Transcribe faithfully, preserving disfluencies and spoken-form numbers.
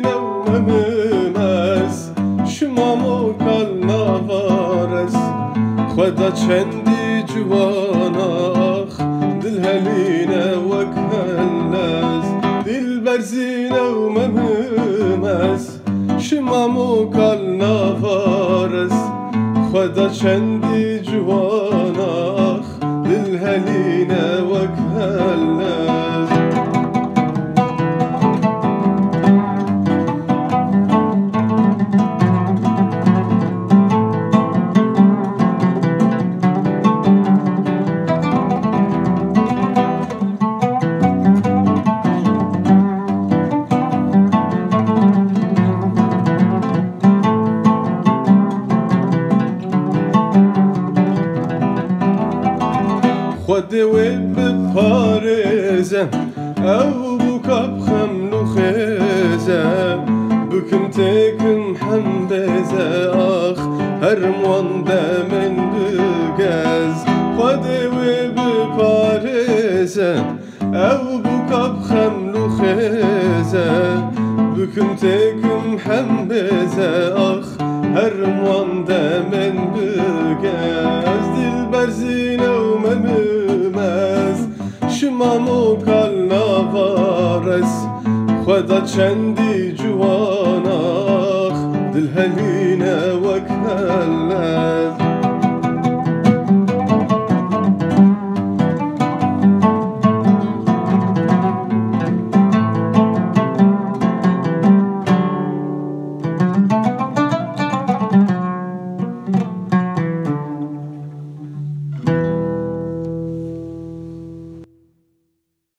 Ew Memim ez, şima mokal navarez, xwe da çendî ciwan ax, dil helîne wek helez. Dilberzîn ew Memim ez, şima mokal navarez, xwe da çendî ciwan ax, dil helîne wek helez. Xwedê wê biparêze, ew bûka bi xeml û xêze, bikim têkim hembêze, ax, herim wan demên bigez. Xwedê wê biparêze, ew bûka bi xeml û xêze, bikim têkim hembêze, ax, herim wan demên bigez. Dilberzîn ew Memim ez, şima mokal navarez, xwe da çendî ciwan ax, dil helî